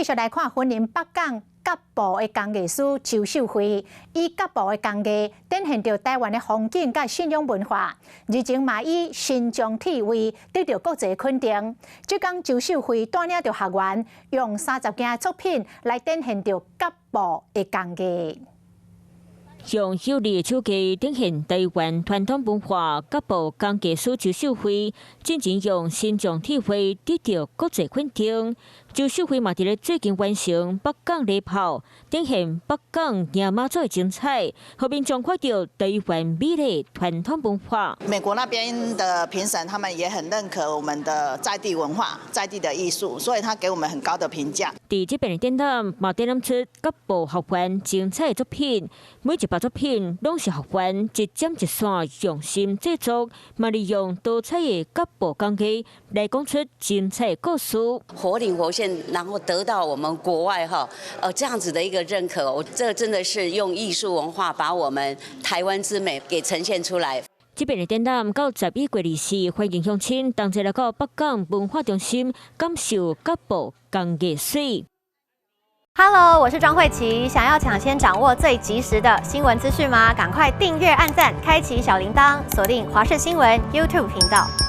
續來看雲林北港甲布的工藝師周秀慧，以甲布的工藝展現著台灣的風景佮信仰文化，日前嘛以身障體位得著國際肯定。這工周秀慧帶領著學員，用30件作品來展現著甲布的工藝。用秀麗的手藝展現台灣傳統文化，甲布工藝師周秀慧，進前用身障體繪得著國際肯定。周秀慧嘛佇咧最近完成北港禮炮，展現北港迎媽祖的精彩，予民眾看著台灣美麗傳統文化。美國那邊的評審，他們也很認可我們的在地文化、在地的藝術，所以他給我們很高的評價。佇這遍的展覽，嘛展覽出甲布學員精彩的作品，每一幅作品攏是學員一針一線用心製作，嘛利用多彩的甲布工藝來講出精彩故事。活靈活現，然後得到我們國外哈，這樣子的一個認可，我這真的是用藝術文化把我們台灣之美給呈現出來。這遍的展覽到11月24，歡迎鄉親同齊來到北港文化中心，感受甲布工藝水。 Hello，我是莊慧琪。想要搶先掌握最及時的新聞資訊嗎？趕快訂閱、按讚、開啟小鈴鐺，鎖定華視新聞 YouTube 頻道。